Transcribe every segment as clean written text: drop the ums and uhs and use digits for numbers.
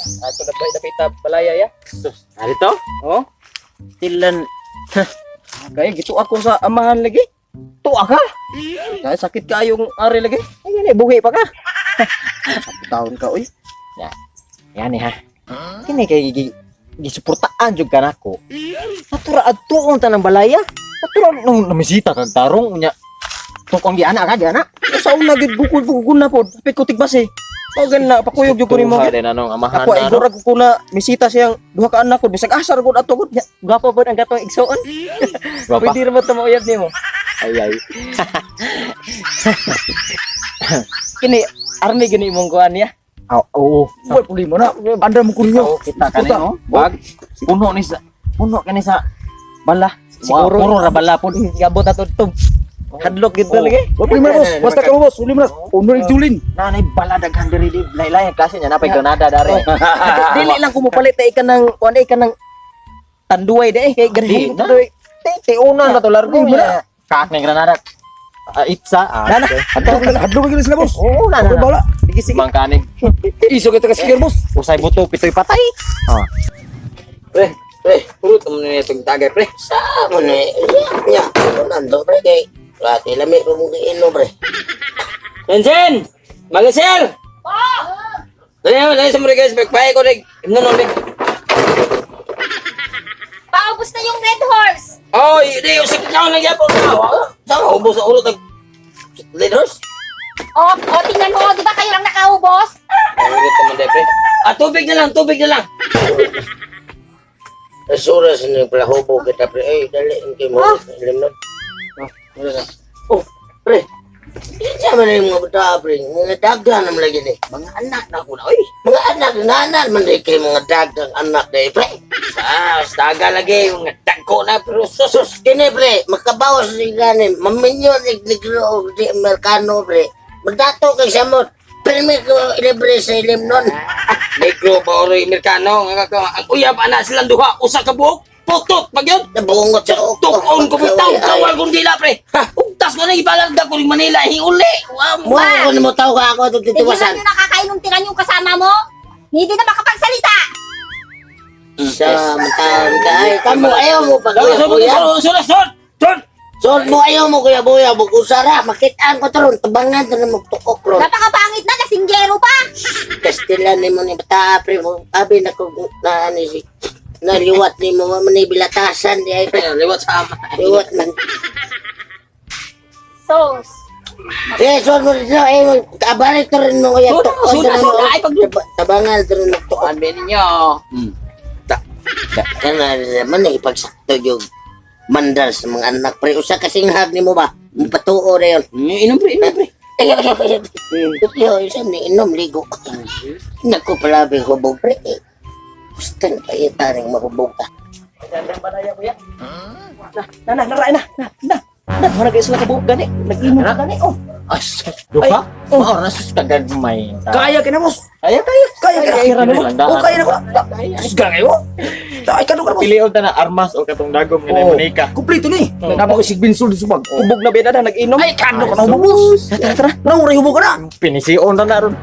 Ato na dapita balaya ya. Sus, narito? Oh. Tilan. Kaya gitu ako sa amahan lagi. Tuwa ka? Kaya sakit kayong ari lagi. Ay, yan eh, buhi pa ka. Taon ka oy. Yan eh ha. Kini kay gisuportaan jud ka nako. Natura adtuon ta ng balaya. Natura nung namisita kag tarong unya. Tukong gi ana ka gi ana. Sa una gid gukul gukul na pod. Pit ko tigbas eh. Mao gani na pakuyog jud ko nimo. Tuha din anong amahan Ako ay na ano. gurag ko na misita siyang duha ka anak ko bisag asar gud ato gud. Ya, Gwapo pod ang katong igsuon. Gwapa. Pwede ra ba ta mauyab nimo? Ay ay. Kini army gini imong kuan niya. Aw, oo. Boy, problema na. Andar mo kuryo. Oo, kita ka ni oh. Bag. Puno ni sa puno kani sa Bala siguro siguro puro ra bala pod. gabot ato tub. Hadlok gid Oh. lagi. Boy, problema na, boss. Basta ka mo, boss. Uli mo na. Uno ni Julin. Nanay bala daghan diri di laylay ang klase niya napay granada dare. Dili lang ko mopalit ay ka ng kuan ay ka ng tanduay di eh kay Di gani. na. Tiunan na to largo niya. Kaak ni granada. Ah, itsa. Ah, Nana. okay. Hadlok ka sila, boss. Oo, na Okay, na. bala. Sige sige. Mangkanig. Iso kita ka sikir, boss. Usay buto pitoy patay. Ah. Pre, pre, puro mo na itong tagay, pre. Sa mo ni nya nando pre kay Lati lami pa mong giinom pre. Jensen! Magasel! Dali na, dali sa mga guys, bagpay ko rin. Imno no, rin. Paubos na yung Red Horse. Oh, di, usik ka lang yapon. Saan ka, ubos sa ulo, tag... Leaders? O, o, tingnan mo, di ba kayo lang nakaubos? Puro mo na, pre. Ah, tubig na lang, tubig na lang. Asura sa ni plahobo kita pre. Ay dali ang kay mo ilim na. Oh, pre. Kinsa man yung mga bata pre, mga dagan naman lagi ni. Mga anak na ako na, oy. Mga anak nanan man di kay mga dagang anak dai pre. Sa, daga lagi, mga dagko na, pero sus, sus. Kini pre, makabawas ni gani, maminyo ni negro og di Amerikano pre. Magdato kay samot. Pirmi ko ilibre sa ilim nun. Negro ba oroy Amerikano, nga ka, ang uyab anak silang duha, usa ka buhok, putot, pag yun. Nabungot sa uko. Tukon ko bitaw, kawal kong dila, pre. Ugtas ko na ibalarda ko rin Manila, hiuli. Wow, Mo ko nimo taw ka ako itong Hindi titiwasan. lang yung nakakainom tinan yung kasama mo. Hindi na makapagsalita. Sa mataon ka ay kamo ayaw mo pag Dali, kuya buya. sulod, sulod, sulod, sulod. Suod mo ayaw mo kuya buya bugusara makitaan ko to ron tabangan to na magtukok ron. Napakapangit na, lasinggero pa. Kastila ni mo ni bata pre mo abi na ko na ani si naliwat ni mo man ni bilatasan di ay pre. Liwat sa ama. Liwat man. Sos. Eh suod mo dito ay abalik to rin mo kuya Suod, tukok suod, to rin mo. suod, ay, pag- Tabangan to rin magtukok. Tuan ninyo. Kana man ay pagsakto yung mandal sa mga anak pre. Usa kasing hag nimo ba? Patuo na yun. Inom pre, inom pre. Yo, isa ni inom ligo. Naku, palabi hubog pre. Gusto na kayo taring mahubog ka. Balaya kuya. Na na na na na na na. Na wala kayo sila kabuok gani. Nag-inom ka gani oh. As, duha? Oh. Mao na sus kagagmay. Kaya ka na, boss. Kaya kaya. Kaya ka na. Kaya na. Oh, kaya na ko. Sus, ka kayo. Ay, kano ka na, boss. Pilion ta na armas o katong dagom nga Oo. Monica. Kompleto ni. Napa ko sigbinsul sa bag. Hubog na beda na nag-inom. Ay, kano ka na hubog, boss. Tara tara. Nauray hubog ka na. Pinision ta na ron.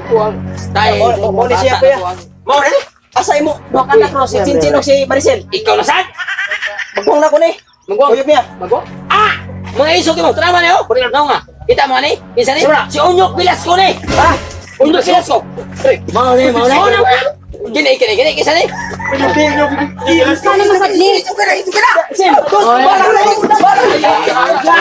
Kuan, style. Mo ni siya kuya. Mo ni? Asa imo? Duha ka anak ro si Chinchin og si Maricel. Ikaw na sad? Magwang na ko ni. Magwang. Uyab niya. Magwang? Ah! Mga iso kimo, tara man oh. Naw nga. Kita mo ni? Kinsa ni? Si Onyok Velasco ni. Ah! Onyok Velasco. Mao ni, mao ni. Mao na. Gini, gini, gini, kinsa ni? Sana masaglit. Boss, bala na, boss. Bala na.